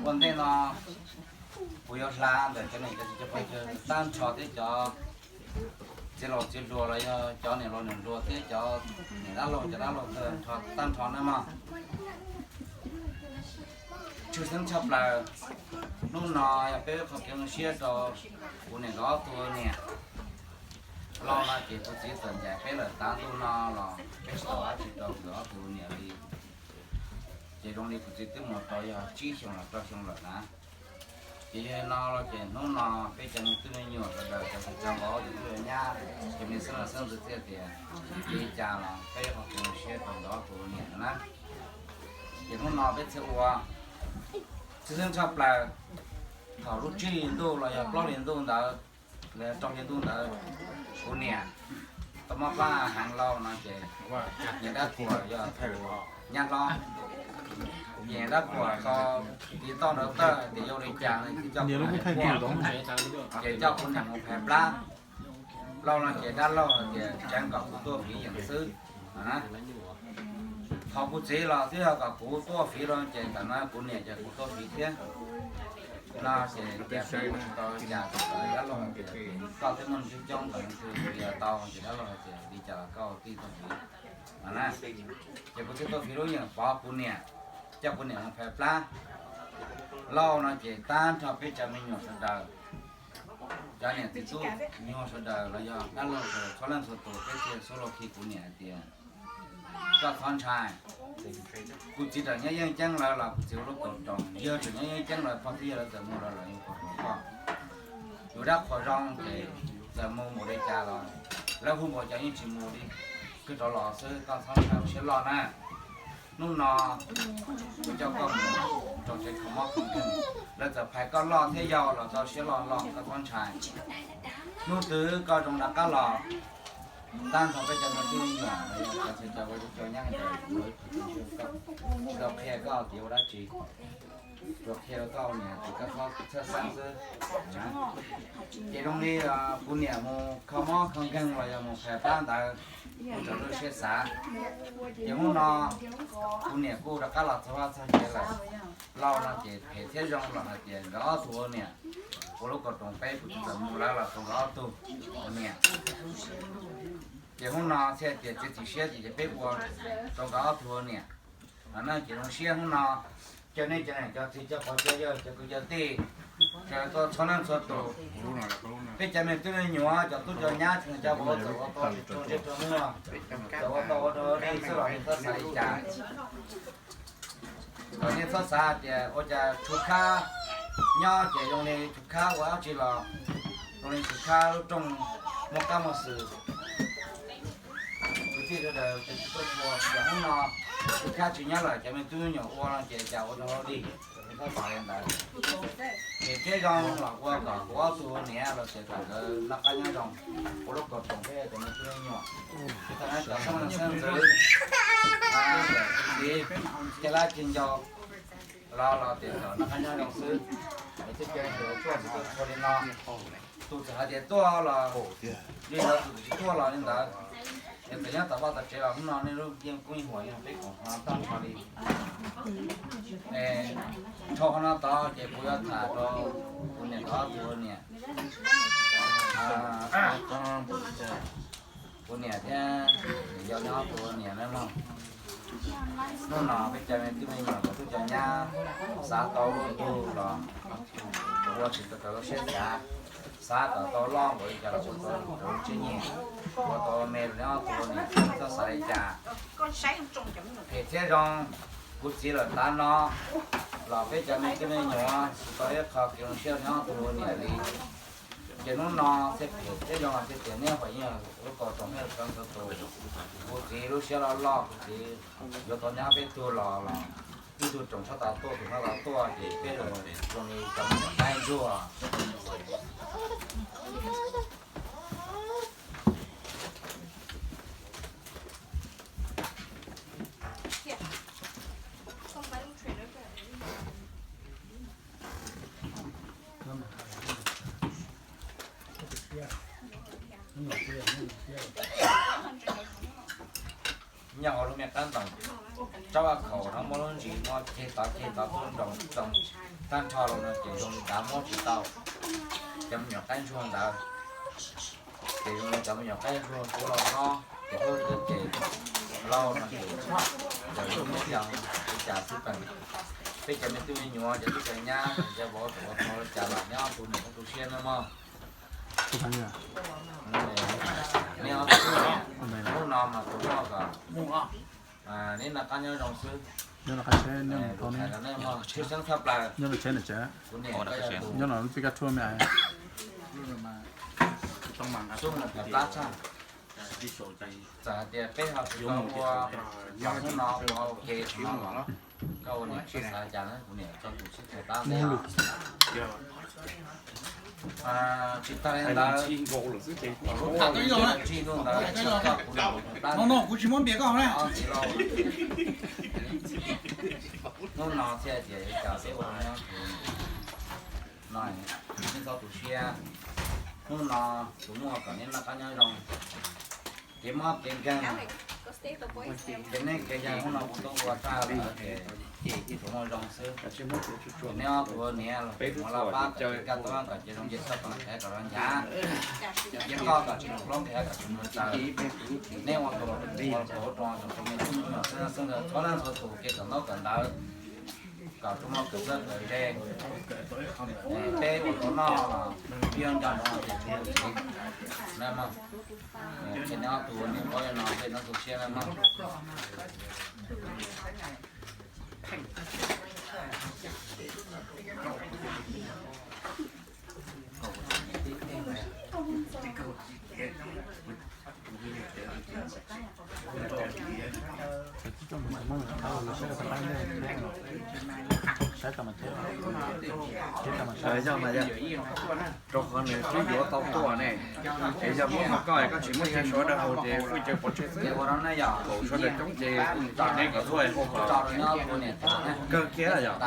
Ua ntej no kuv yuav hla ntawm cov niam cov txiv cov pog cov tag nrho thiab cov txiv laus txiv hluas los yog cov niam laus niam hluas thiab cov niam dab laug cov dab laug tag nrho tag nrho na mog. Tshwj xeeb tshaj plaws hnub no yog peb qhov kev zoo siab rau kuv niam nkawd ob tug niam. Lauj no ces kuv txiv txawm ncaim peb lawm tav ntuj no los peb tsis tau dab tsi rau nkawd ob tug niam li. Ces zoo li kuv txiv twb mus tau yog tsib xyoos los rau xyoo lawm na. Ces yog li no los ces hnub no peb cov me tub me nyuam sawv daws cov tub cov vauv cov tub cov nyab cov me xeeb leej xeeb ntxwv thiaj tias li cas los peb qhov kev zoo siab rau nkawd ob tug niam no na. Ces hnub no peb thiaj ua tshwj xeeb tshaj plaws thaum lub tsib hlis ntuj los yog plaub hlis ntuj ntawd los yog rau hli ntuj ntawd, kuv niam tau muab pab Heev Lauj no ces niam dab Kuam yog nyab hlob, ces niam dab Kuam tau tiv toj nrov tawj hais tias yog li cas no ces coj kuv niam mus phais plab. Lauj no ces dab laug hais tias tseev kom kuv tuaj fiv yeem xwb. Thaum kuv txiv los twb yog kom kuv tuaj fiv los ces ntawm no kuv niam ces kuv tuaj fiv thiab. No ces tias tsis tau li cas, dab laug hais tias koj twb muaj ntsib coob ntawd kuv fiv tau, ces dab laug hais tias li cas los koj tij tuaj fiv na. Ces kuv thiaj tuaj fiv lub yeem pov kuv niam, coj kuv niam mus phais plab. Lauj no ces tag nrho peb cov me nyuam sawv daws, cov niam txiv tub nyuag sawv daws los yog dab laug sawv daws txhua leej txhua tus peb thiaj xub los khi kuv niam hais tias koj txhob ntshai. Kuv txiv tseem nyob yeej ceeb lawv los kuv txiv ua lub kaum roos, yawg tseem nyob yeej ceeb lawv pog thiab yawg lawv txawm mus los lawv ua kaum roos koj. Yus dab qhuas zoo ces txawm mus npaum li cas los lawv hu npaum cas yeej tsis mus li, kawg rov los xwb, koj txhob ntshai ua siab loj na. Hnub no kuv coj koj mus rau tsev kho mob kho nkeeg, lawv txawm phais koj loj thiab yau los koj siab loj loj, koj txhob ntshai. Hnub twg koj zoo rov qab los, tag nrho peb cov me tub me nyuam los yog cov txhia cov vauv cov nyab ntawd tsis tau qhia koj tias ua dab tsi, tsuas qhia rau koj niam tias koj txhob txhawj xeeb xwb. Ces zoo li kuv niam mus kho mob kho nkeeg los yog mus phais plab ntawd, kuv tseem lub siab xav. Ces hnub no kuv niam kuj rov qab los txog vaj txog tsev lawm. Lauj no ces phem thiab zoo los hais tias nkawd ob tug ua niam, ua lub kaum roos peb kuv txiv txawm mus lawv los rau nkawd ob tug ua niam. Ces hnub no thiaj tias txiav txim siab ces peb ua rau nkawd ob tug ua niam. Los na ces zoo siab hnub no coj nej cov niam cov txiv cov pog cov yawg cov kwv cov tij, sawv daws txhua leej txhua tus, peb cov me tub me nyuam cov tub cov nyab tseem cov vauv txawm ua tau tsis raug ntsej raug muag, txawm ua tau ua raug li xwb los nej txhob xav li cas. Kom nej txhob xav tias ua cas Tshuv Khab nyob ces zoo li Tshuv Khab ua dab tsi los zoo li Tshuv Khab lub rooj muaj qab muaj xwm. Kwv tij sawv daws ces tsis tuaj ua, yog hnub no Tshuv Khab tsis nyob lawm cov me tub me nyuam ua no ces cas ua zoo li, nej txhob xav li ntawd. Ces thiab zoo los ua kom kuv ob tug niam los tias kom nkawd noj qab nyob zoo, ua lub kaum roos peb cov me tub me nyuam. Thaum no cov xeeb leej xeeb ntxwv, txiv, caj lab cig ncau los los tias kom noj qab nyob zoo xwb. Lawv thiaj cia li tuaj txhua li no. Tus txawm hais tias tuaj los li ntawd, tus tsis tuaj los li ntawd. Ces txawm nyob tom vaj tom tsev los hnub no nej lub yeej kub yeej huam yog peb koom qhov no tag nrho li. Dhau qhov no tod ces kuv yuav tham rau kuv niam nkawd ob tug niam, kuv niam thiab niam yau nyob ob tug niam na mog. Hnub no peb cov me tub me nyuam cov tub cov nyab xav tau lub tug los ua tsis tau raws lub siab xav, xav kom tau loj npaum li cas los ua tau raws lub siab nyiam, ua tau me rau neb ob tug niam, txhob xav li cas. Phem thiab zoo, kuv txiv lawm tav no los peb cov me tub me nyuam tsis tau ib qho kev zoo siab rau neb ob tug niam li. Ces hnub no thiaj phem thiab zoo los thiaj tias neb pom yeej lub kaum roos neb txhua tus, kuv txiv lub siab loj loj, kuv txiv yuav tau nyob peb tug los los ib tug tsoom tshaj tau tuaj, tus tshaj tau tuaj ces peb zoo li cov me nyuam qaib ntsuag. Nyob hauv lub me qab ntoos, Tsob vaj khaum no muab lub ntsis muab ceg tod ceg tod tuaj nroo tag nrho los no ces zoo li kav muab tsis tau cov me nyuam qaib ntsuag ntawd. Ces zoo li cov me nyuam qaib ntsuag kuv los no ces ub ces laus no ces txawm muab cog li cas xwb pes. Peb cov me tub me nyuam cov tub cov nyab cov vauv tau ua tau li cas los neb ob tug niam muab tu siab nawb mog. Neb ob tug, hnub no mas kuv muaj kom neb noj qab nyob zoo xwb. Kuv niam, nyob no tib kab tshuaj me, xub mus plas tshaj. Txawm hais tias peb ho tsis tau ua, hnub no ua ua ke tsis no los koj ua niam koj xav cas na, kuv niam tso tus sib tag tab li os. Tsis tag li ntawd, lub tag ntawd tsis tag li ntawd, kuv niam tab no kuv tsis muab npias koj na. Hnub no thiaj tias yuav cas peb ua no, nej txhob tu siab. Hnub no kuv muaj kom neb noj qab nyob zoo, kev mob kev nkeeg, kev neej kev yaig hnub no kuv twb ua tag lawm ces kuv muaj zoo xwb. Ces neb ob tug niam los mus laj pab kom kev kaj tub kom cia zoo nce txoj koom nqes kom zoo ncav, cia koj kom tsis mus hlob nqis kom tsis mus tsaws. Neb ua tus ua tus ua tus ua tus me tub me nyuam xeeb xeeb ntawd txhua leej txhua tus kev kawm ntaub kawm ntawv kom tsuas muaj kawm txawj kawm ze. Peb ua tus noj los peb yuav nco ntsoov tias tsis muaj txiv na mog. Ces neb ob tug niam pog no peb no tu siab na mog. Rau qhov nws twb yuav tau tuaj ne, es yog muab koj koj tsis muab tsis suav dawb hau ces pheej caw pov tseg xwb. Kaum sawv daws coob ces tam ne kom tuaj hauj kom kawg kiag yom.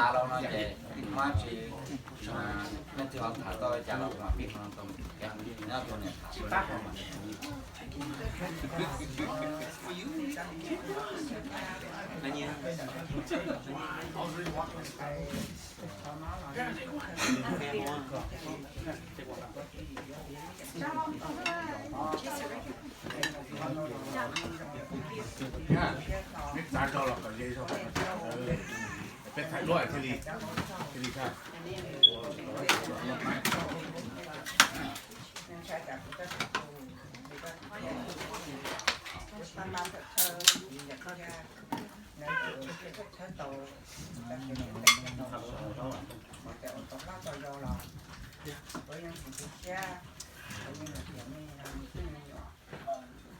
Neb txav zog los kom ze zog, peb thaij duab thiaj li, thiaj li thaij.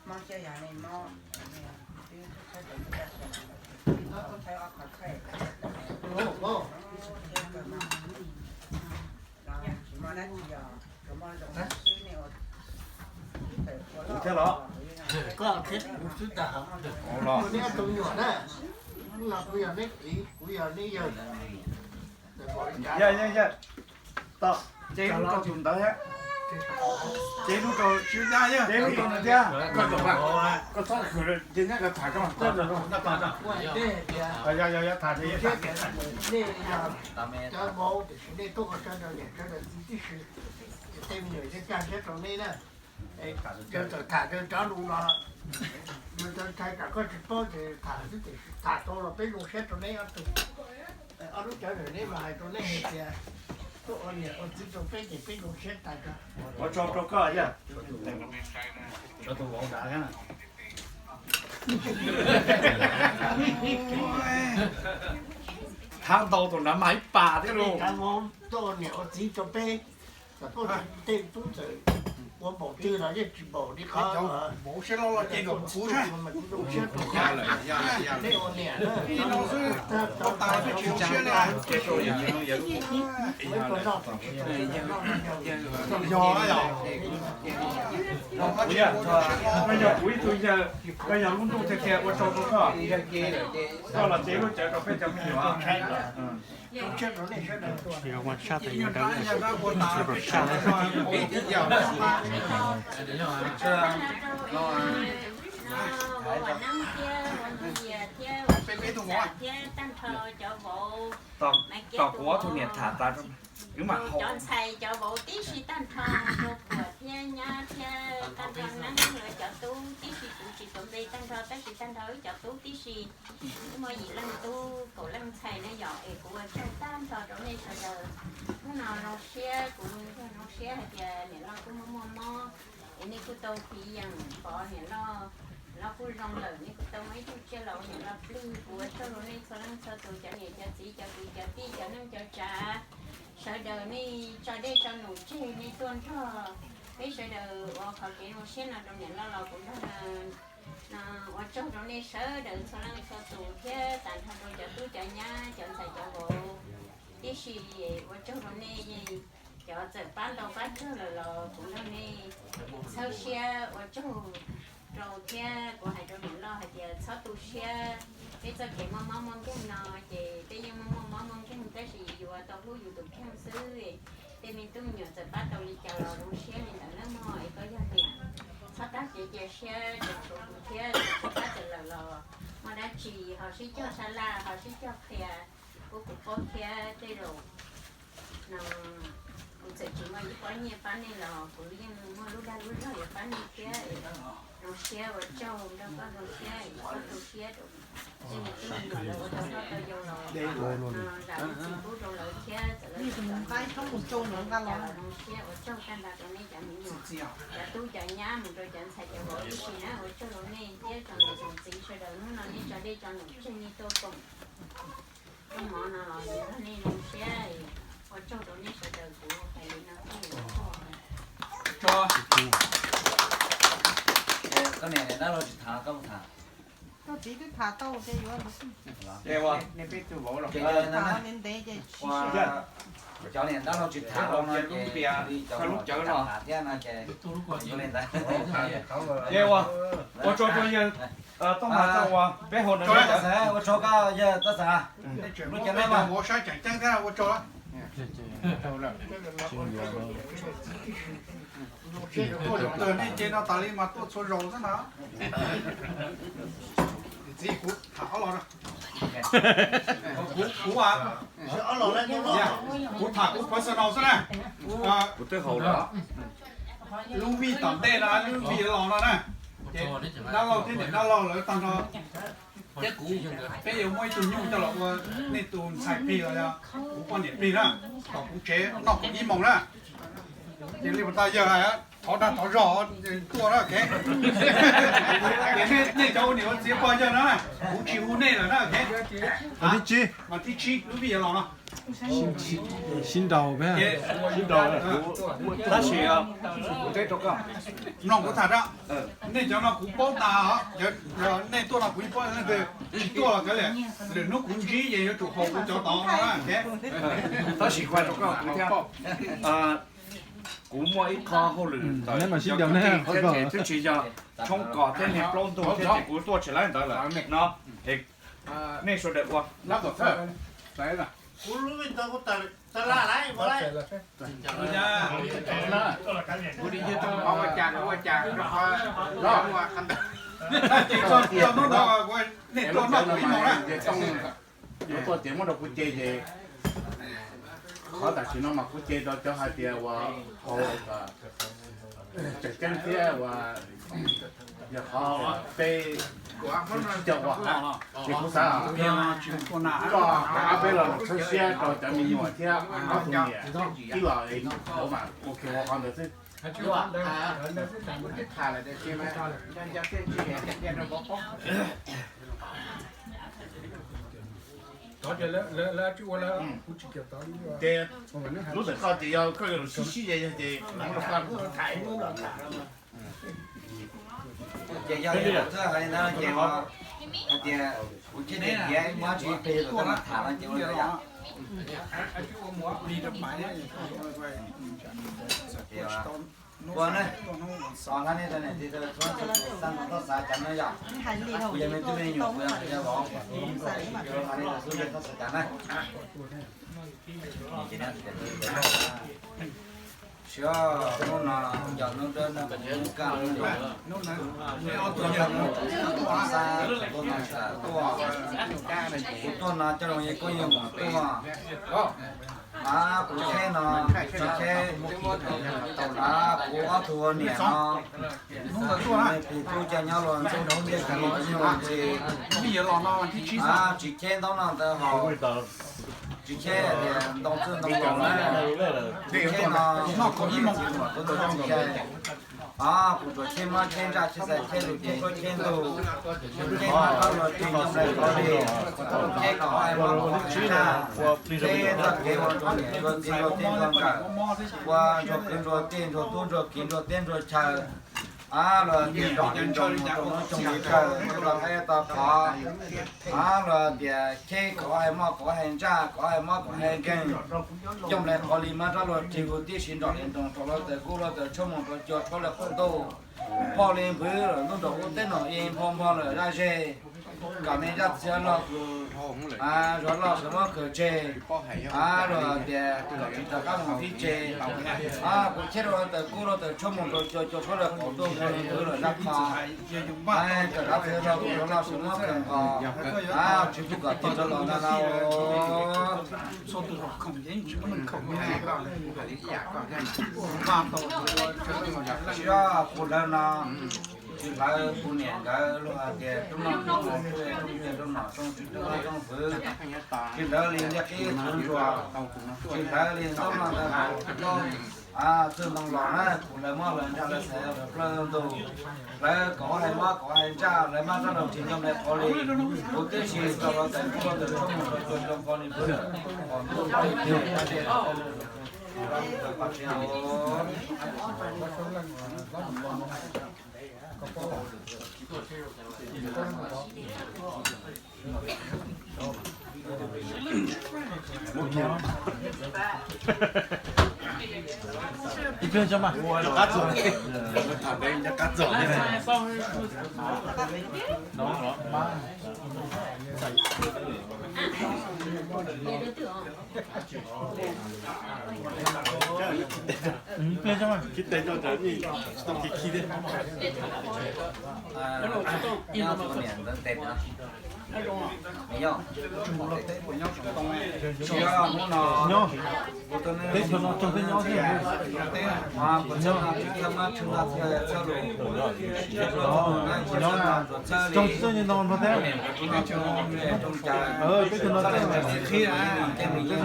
Hmoob thiab yog nej mob, twb thaib tau ib tag sia, thaib ob qho thaij, thiab kawg mas, tsis muaj dab tsi os, tsuas muaj zoo xwb nej ua, ua loj thiab los, kuv thiab los, neb tus me nyuam na, no kuv yog neb txiv, kuv yog neb yawg. Yawg, yawg, yawg, tos, cev lub rau tus ntawd thiab. Cev lub rau, cev lub rau nws thiab. Koj txhob khwv, ces nyob koj tham koj. Yog, yog, yog tham ces yog. Nej yog cov vauv tiam sis nej tuaj ua sawv daws niam sawv daws txiv tib si, ces tej me nyuam yeej kaj siab rau nej na. Yog txawm tham raws cov lus los, yog cov ntshai tsam koj tsis paub ces tham xwb, tiam sis tham tau los peb zoo siab rau neb ob tug. Ob lub cawv ntawm neb mas hais rau nej hais tias tuaj ua niam ua txiv rau peb ces peb zoo siab tas zog. Ua tsaug rau koj yog. Thav ntau tus nrad mas ib pas thiab lauj. Tuaj ua niam ua txiv rau peb, tej tub txawm ua npaum twg los yeej tsis npaum li qhov. Neb ua niam na, ua tas tsis zoo siab li. Yog, koj yog kuv ib tug yawg, koj yog lub ntuj tiag tiag, ua tsaug rau koj. Koj los cev lub cawv rau peb cov me nyuam. Peb peb tug vauv thiab tag nrho cov vauv, tos kuv ob tug niam tham tas, wb mam cov ntxhais cov vauv tib si tag nrho, rau puas thiab nyab thiab tag nrho neeb lawv cov tub tib si, kuv tsis tuav npe tag nrho tab sis tag nrho wb cov tub tib si. Wb muaj yim leej tub kaum leej ntxhais ne yom, es kuv ua tsaug tag nrho rau nej sawv daws. Hnub no zoo siab, kuv zoo siab hais tias niam loj kuj muaj muaj mob, es nej kuj tau fiv yeem pov niam loj, niam loj kuj zoo lawm, nej kuj tau muaj ib tug tsiaj los ua niam loj plig. Kuv ua tsaug rau nej txhua leej txhua tus, cov niam cov txiv, cov kwv cov tij, cov neej cov tsav, sawv daws nej tso dej tso num tseg nej tuaj nrog peb sawv daws ua qhov kev zoo siab no rau niam loj los kuv nrog ua tsaug rau nej sawv daws txhua leej txhua tus thiab tag nrho rau cov tub cov nyab cov ntxhais cov vauv tib si. Ua tsaug rau nej, cov txawm pab ntau pab tsawg lawm los kuv nrog nej txhawb siab ua tsaug rau thiab kuv hais rau niam loj hais tias txhob tu siab, peb txoj kev muaj mob muaj nkeeg no ces peb yeej muaj muaj mob muaj nkeeg tab sis yuav tau hlub yus tus kheej xwb. Tej me tub me nyuam txawm pab tau li cas los zoo siab li ntawd nawb mog, es koj yog niam txhob tab kev cia siab, tseem tshuav kuv thiab, txawm pab txawm lawm los muaj dab tsi ho sib cog sab laj ho sib cog qhia, kuv kuv paub thiab tej zaum no kuv txawm tsis muaj ib pob nyiaj pab nej los kuv yeej muaj lub dag lub zog yuav pab nej thiab. Zoo siab ua tsaug nrog koj zoo siab, txhob tu siab rau tej me tub me nyuam lawv ua tau noj tau yau los zam lub txim pub rau lawv thiab txawm lawv tsis tau zoo siab ua tsaug tag nrho rau nej cov me nyuam, cov tub cov nyab mus rau cov ntxhais cov vauv tib si na, ua tsaug rau nej thiab tsoom niam tsoom txiv sawv daws hnub no nej tso dej tso num tseg nej tuaj koom mov no los nrog nej zoo siab, ua tsaug rau nej sawv daws kuv hais li no. Koj niam niam dab laug tsis tham los koj mus tham. Koj txiv twb tham tau ces yuav tham ntev ntev ces cov niam dab laug tsis tham los no ces li cov lub cawv no thiab no ces yuav li ntawd. Ua tsaug rau yawg Toj Mas, ua peb hauv no, ua tsaug koj yawg Toj Xav. Lub cawv no mas ua saib tseem ceeb thiab ua tsaug. Tuaj nej ces no tas li mas tuaj txhua zaus xwb na. Txiv kuv tham ob los, kuv, kuv tham kuv personal xwb na. Kuv twb haus lawm. Lub vij tom ntej no lub vij los no na, ces dab laug thiab niam dab laug lawv tag nrho thiab kuv, peb yuav muaj ib tug nyuj coj los ua nej tus ntxhais plig los yog kuv poj niam plig na, kom kuv tsev noj kaum ib moos na. Ces li tau yawg thov dag thov zog tuaj na, ces nej cov ua niam ua txiv pog yawg no na, kuv tsis hu nej lawm na. Mas thib tsib lub vij los no. Sib nraus, sib nraus. Tab sis kuv teb rau koj, mloog kuv tham rau, nej cov no kuv paub tas, nej tuaj no kuv yeej paub, tsis tuaj los kav liam, lwm hnub kuv ntsib ces yuav tsum haus kuv cov tod no na. Tab sis kuv hais rau koj kuv thiab, kuv muaj ib qho hauj lwm ntawm cov kwv tij thiab ces twb tsis yog tshoob kos thiab niag plaub ntug thiab ces kuv tuaj tsis laib ntawd lawm no. Nej sawv daws ua. Tuaj ces muab rau kuv ce ces qhov tam sim no mas kuv ce rau cov hais tias uas haus tseem ceeb thiab uas yog qhov peb tsis tau ua, ces kuv xav koj peb los txhawb siab rau cov me nyuam thiab ob tug niam ib los mas ua qhov ntawd xwb. Ces lub ntawm koj ces yog koj yuav lus sib sib ze ces muab rau koj. Ces yog li ntawd ces hais tias kuv cia li tiav ib muab tsis plig rau koj tham no ces ua li yom. Ua ne, ua hla ne rau niam txiv txhua txhua tus txhua txhua xav no yom. Kuv yog me tub me nyuam, kuv yog me nyuam vauv, kuv hla ne rau xwb, txhob xav cas na. Siab hnub no yog hnub dawb no, hnub kaj hnub ntuj, hnub no xa tuaj no, kuv tuaj no coj los yog koj yog mus tuaj. Kuv Tsheb no, Tsheb, kuv ob tug niam no, kuv cov nyob los ntxub hnub ntiag tsis los nyob los ntxhi. Tsis Cheb ntaub no ntawd hos, Tsis Cheb tias ntoo txwj ntoo laus na, Tsis Cheb no noj kaum ib moos tub ntxhais. Kuv Tsuas Cheb mob Cheb ntsaj Cheb xaiv Cheb lus Cheb suab Cheb ntug, Cheb mob rab luag Cheb nyob nplai qhov li, Cheb kom ua mob kom ua ntsaj, Cheb txoj kev ua ntsuag niam ntsuag txiv ntsuag teb ntsuag nkawm, ua ntsuag kwv ntsuag tij ntsuag tub ntsuag kiv ntsuag teb ntsuag chaw. Luag tias nrog nroos rau lub xyoo li kawg, rau thaib tau qhov. Luag tias Cheb kom hais mob kom hais ntsaj kom hais mob kom hais nkeeg, nyob nplai qhov li mob rab luag rig hu tib si nrog li nroos rau lub taws kub lub taws tshuab moos rau cua tshuab lawm qaum ntuj, phoj li npwv lawm ntuj nrog ub teb no ib nphau npho lawm zaj zej. Kom nej zaj txhia loj tus zov loj sawv muab khaws tseg. Luag tias kom tsis rov qab mus tib tseg. Kuv Cheb rau lub taws kub lub taws tshuab moos rau cua cua tshuab lawm qaum ntuj npau li npwv lawm zaj qho. Kom zaj txhia loj tus zov loj sawv muab khaws nqos, tsis pub kom tib rov los na na. Tsis yog kuv hlawv no, tsis hlawv kuv niam nkawd lus hais tias roob noj roob haus, roob tiag roob nom, roob tsis roob noj roob fwv. Tsis hlawv li ntiaj qib txhuv ntsuas, tsis hlawv li ntaub noj ntawv haus, txwj ntoo los na, kuv hlawv mob hlawv ntsaj hlawv xaiv hlawv plawg ntug, hlawv kom hais mob kom hais ntsaj, hlawv mob rab laug tsis nyob nplai qhov li, kuv twb tsis tau los txais kuv los txais txhob mus rau cua rau qhov li pub lawm, qhov ntuj pab li pub lawm, Ib pliag tso mas. Cov qab txog, tham ntev cov qab txog. Ib pliag tso mas. Khib tes tso, tsis tau kis khib thiab. Nyob, teb chaws no tog teb nyob thiab. Nyob, nyob, tog tsis txawj nyob no nrog thiab. Teb chaws no teb, teb chaws no teb, teb chaws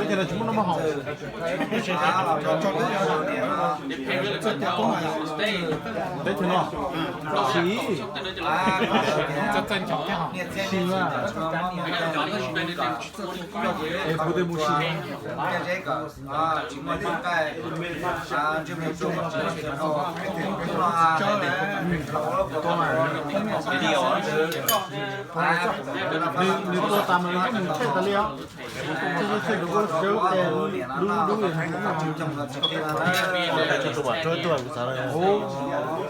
no tsis muaj noj muaj haus. Teb chaws no, sim, sim mas. Es kuv twb mus sim. Nws tua tas mas nws kuj mus tshaj tas li os. Tshaj tshaj nws kuj sawv tes lub lub.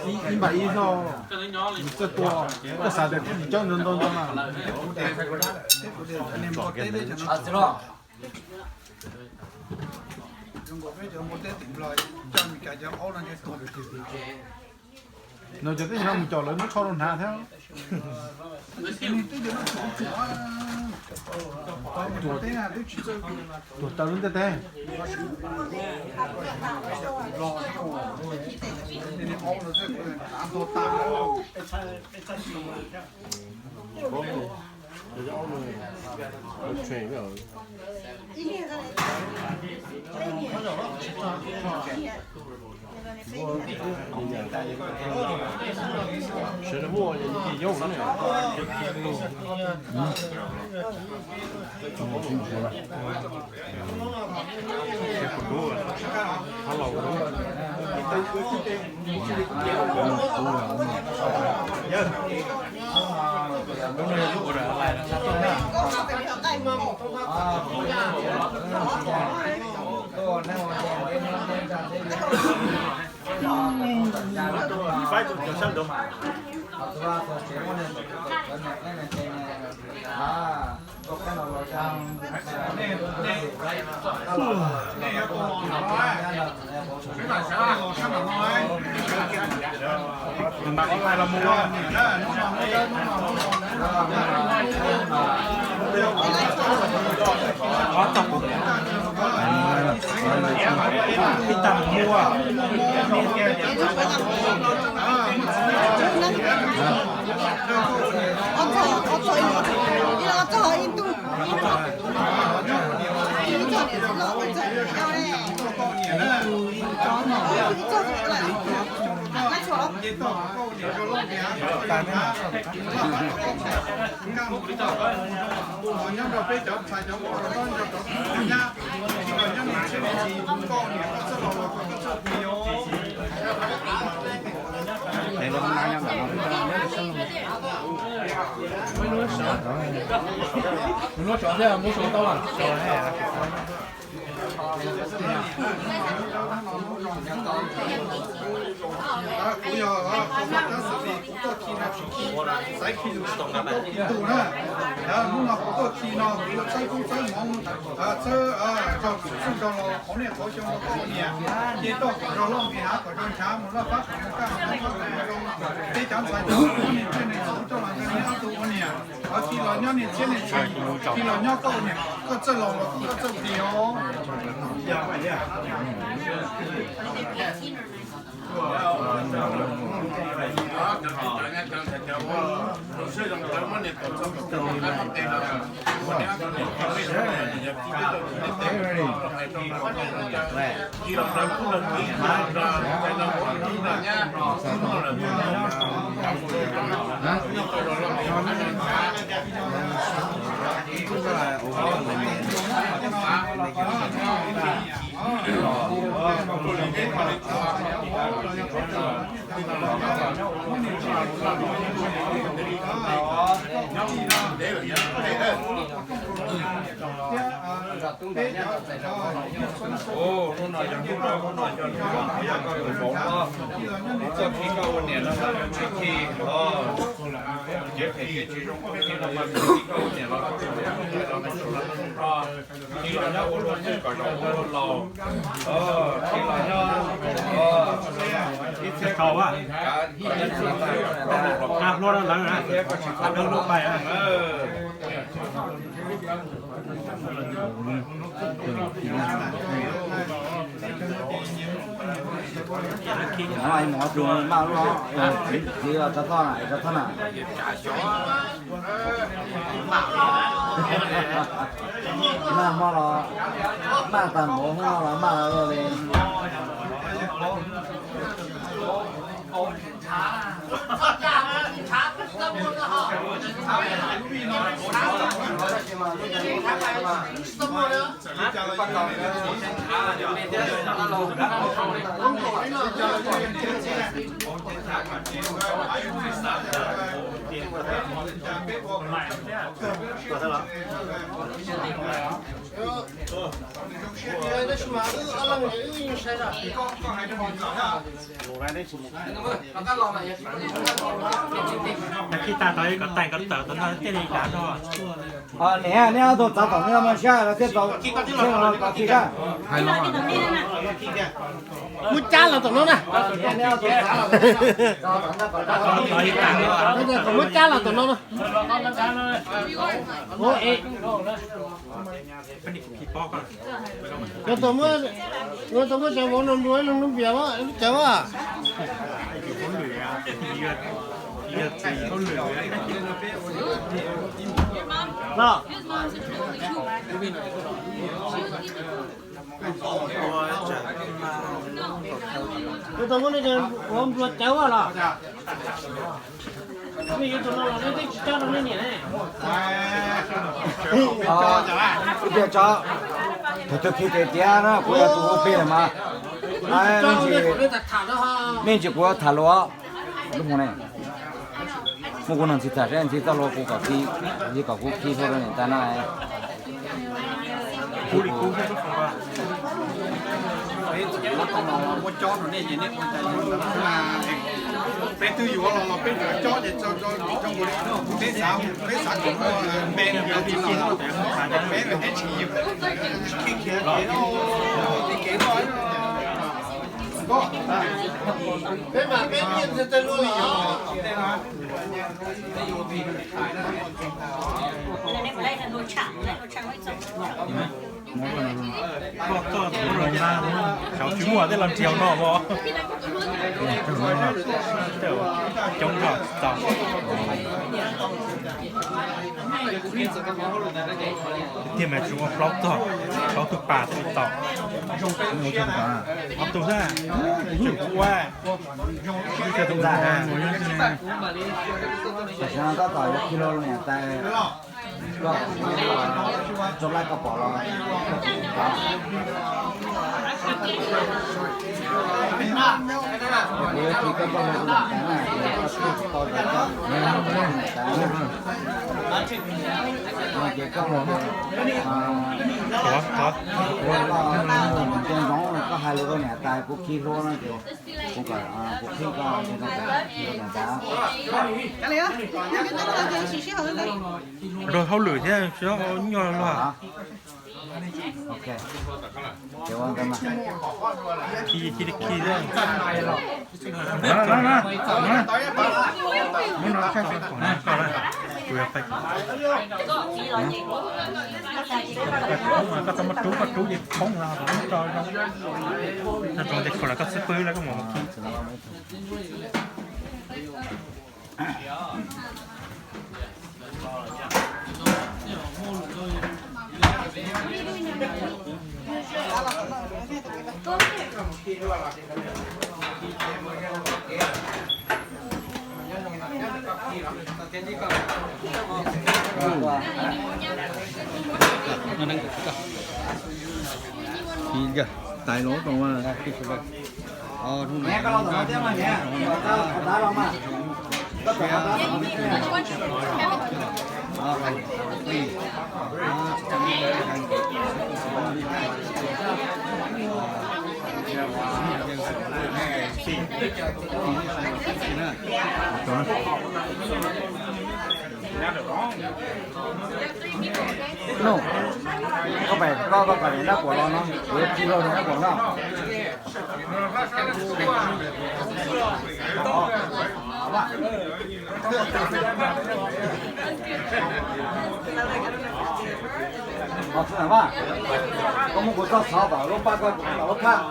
Ib npam ib xyoo nws txawj tua, koj xav tias kuv tsis coob ntau ntau ntau na. No cov teb chaws no mus caum lawv muab tsho rau hnav thiab. Tuag taw lub ntiaj teb. Sawv daws muaj yoov na. Faib tus cov sab nraud mas. Nyob rau peb cov ntxhais cov muam los nyob rau cov nyab, tsis los nyob niam txiab niam txiv, koj niam koj txawj laus los koj txawj plig os. Kuv yog kuv tuaj khi no tsis khi xaiv khi lus, kuv tuaj khi tus na. Hnub no kuv tuaj khi no kuv yuav txhawb koob txhawb hmoov, txhawb zog txhawb zog los qhov niaj qhov xyoo los koj ua niam, ces toj kom zog loj nqis hav kom zog ntshav mus laj fab kom mus kaj mus kaj zoo. Peb cov ntxhais cov muam niam txiab niam txiv coj los nrog niam ob tug ua niam, ho khi los nyob niam txiab niam txiv, khi los nyob koj ua niam, koj txawj laus los koj txawj plig os. Hnub no yog hnub no, hnub no yog hnub no, yog koj tus vauv no, txoj kev koj ua niam no, tsis khi os, kev phem kev tsis zoo koj khi no mas txoj kev koj ua niam los koj tus vauv no, khi los nyob ua luaj xwb kom zaum ua luaj laus, khi los nyob ib txhia tau, hluas lawm na, hluas pais. Mus tus maj lub, txiv rov thoj na, rov thoj na. Maj hmo los maj tag npaum, hmo no los maj luaj li. Khij tag tau ib kom tais kom tawm tom no thiaj li dav no. Niam, neb ob tug txav tom no mas sab los thiaj tau, thiaj los tau khi sab. Muab cab los tom no na. Muab cab los tom no na. Yuav tau muab, yuav tau muab cov vauv no nplua ib lub npias lub cawv as. Los, yuav tau muab nej cov vauv nplua cawv as los. Nej yuav tus no los nej twb tsis cab rau nej niam ne. Ib pliag tso, thaum twg khi tes tiav na kuv yog tus ua plig lawm mas. Me ntsis kuv tham luag lub hmo ne. Muab kuv nug ntxiv tham seb ntxiv txoj hlua kuv kom khi, ntxiv kom kuv khi hlua rau niam tais na. Muab cob rau nej ces nej ua cas yuav ua na. Peb twb yuav los los peb yuav cob ces tso tso tso mus li. Peb xav peb xav kom npe nws yog tsis los, peb nws teb tsis yus. Peb mas peb niaj ntxig tej lub li yog. Ploj txog tus los nag, xyov tsis muaj tej los nrhiav no os. Coob zog tsis tau. Tiag mas tsuas ua plaub txog, plaub tug pas tau tau. Ob tug xwb, tsis ua. Tam sim no tab tom yuav khi hlo niam tais, koj tso laij koj pom los koj tsis tau. Kuv yuav khi koj tso hlo niam tais na, koj tsis tau los koj niam tais na. Ces koj los, kuv nco ntsoov koj hais lus rau niam tais, kuv khi hlo no ces kuv kom kuv qhib koj niam tais. Rau hauj lwm thiab, tsis txhob nyuaj luag. Ok. Ces ua ntawd mas. Khi, khi, khi thiab. Koj tau muab rub, koj tau muab rub ces poob los, muab tso rau, tso rau ces khaws los koj xub pwg lawm koj mam khi. Tais los rau. No, koj pais koj koj kom niam dab kuam los no, kuv yuav khi rau niam dab kuam no. Koj muab kuv txoj xov tom lub paj, koj tom lub phaj.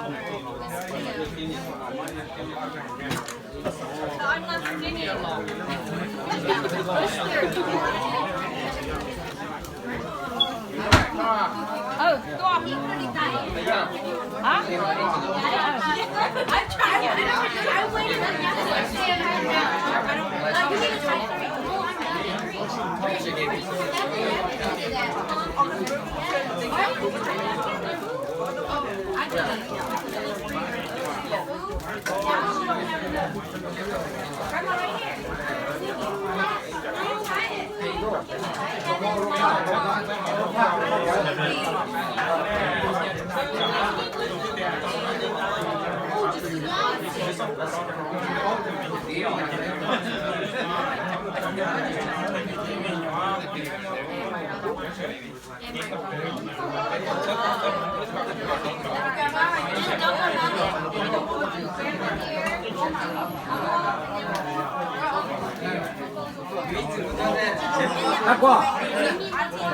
Dab kuam,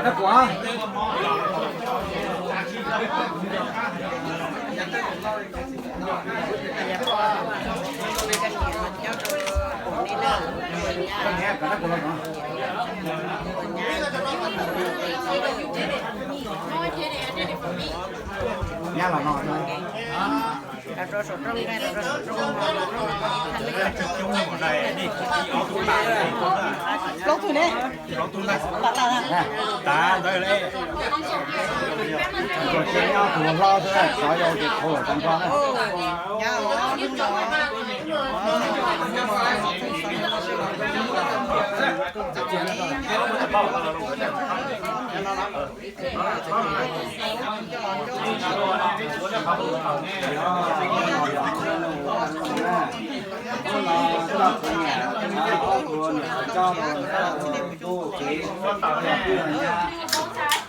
dab kuam. Nyab los no. Plaub tug ne. Tav ntawd.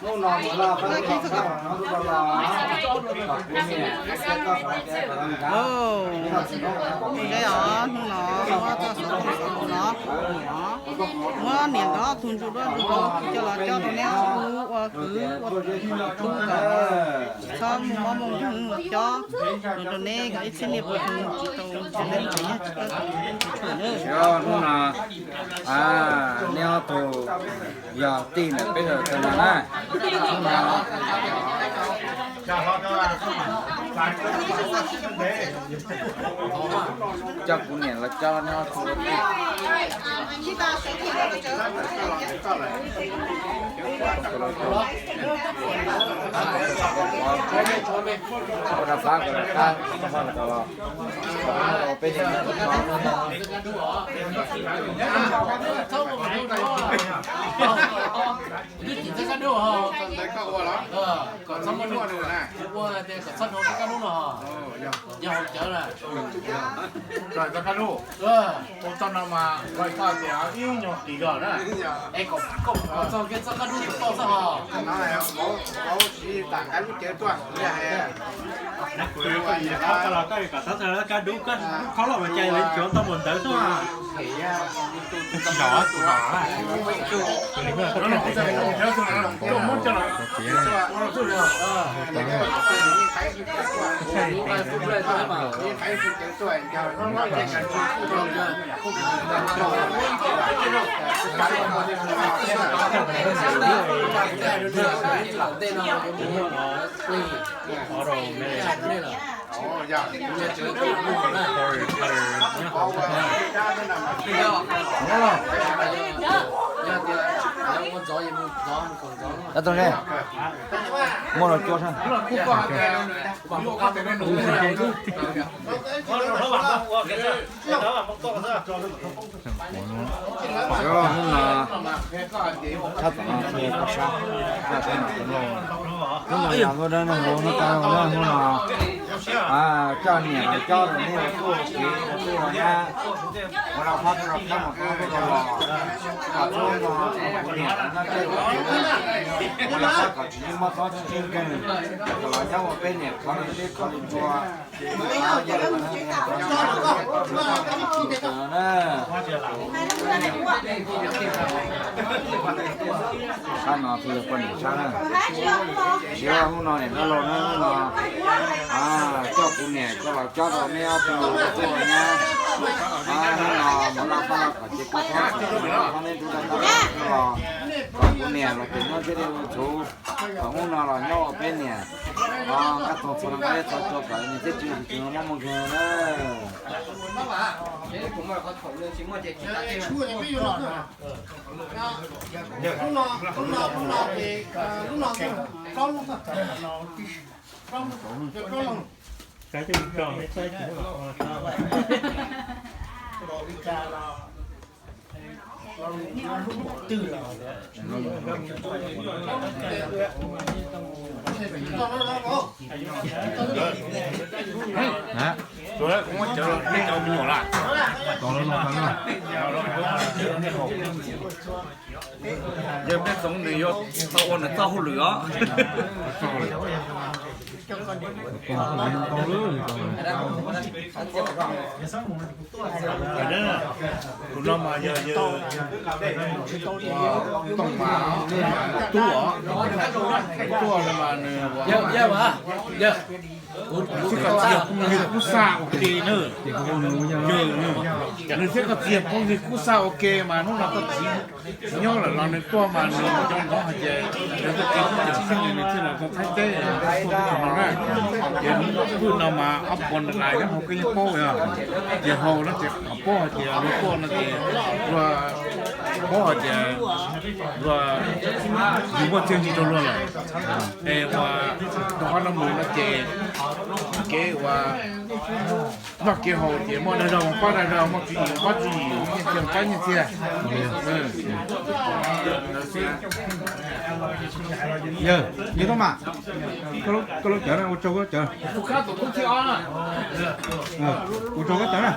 Hnub no muab txoj xov tooj xov tus no, muab niam nkawd ob tug ntsuj duab ntsuj dau coj los cob rau neb ob tug ua kwv ua tij kom txhob muaj mob muaj nkeeg los cob, rau neb kom ib txhiab niaj pua tug tsis tau tsis leej tsis yag tsis tau tsis tshua na. Hnub no neb ob tug yog tij ntawm peb tau tag no na. Hnub no coj kuv niam los cob neb ob tug ua tij. Ua rau qab kom rov qab los, peb Kom txhob muaj nuj ua, kom txhob hnov txoj kab dub no. Yog hauv cawv na. Txoj kab dub, ua txoj no mas koj tias ib nyuag qis zog na. Es kom koj txog kiag txoj kab dub tau xwb hos. Koj los koj kom txhob txog kab dub, koj dub khaub loj mas cai lawv tsuav tau npaum ntawd xwb. Tsis los tus no, tus li no, koj muab coj los. Cov too ne, muaj los cua sab. Hnub no tshab tom no pab sab, hnub no yog lub dab neeg hnub no, coj niam los cob rau nej ua tub ua kiv ua tub ua nyab, ua rau qab rau qab mus rau los, kom tub no kuv niam no noj tsiab ua rau qab kom tsis mob txhob txheeb nkeeg, kom los nyob ua peb niam qhov li teb qhov li npua. Sab no peb yog poj niam sab na. Siab hnub no niam dab laug na, hnub no coj kuv niam coj los cob rau neb ob tug tub ua nyab. Hnub no mov laj paj laj kom ces koj txhob txwm txwm neb tub dab dab los, kom kuv niam los ces nyob thiab li ua txhuv, kom hnub no los nyob ua peb niam. Nqaj txoog txhua leej qab txhua tua kom niam thiab txiv tsis tshua mob muaj nkeeg na. Yog peb txoov nws yuav tau ua nws txoj hauj lwm os. Tus no mas yog yawg Tooj mas, tub os, tuaj no mas nws thiab koj txiv phooj ywg kub xa ua ke na. Yawg, nws thiab koj txiv phooj ywg kub xa ua ke mas hnub no koj txiv tsis nyob lawm los nws tuaj mas nws nco ntsoov hais tias nws koj txiv phooj ywg xwb nws thiaj los txog Thaib teb tuaj peb tug no na. Ces pwj no mas ob puas nws nyob hauv koj yeej paub yog, ces hauv no ces qhov paub hais tias nws tuaj no ces luag Paub hais tias luag, yus muaj txiaj ntsig rau luag lawm, es uas rau qhov no mus no ces kev uas noj kev haus ces muaj dag zog pab dag zog, muaj tswv yim pab tswv yim, nyiaj txiag pab nyiaj txiag. Yawg, yawg Tub Mas, koj lub cawv na, ua tsaug koj lub cawv. Ua tsaug koj cawv na.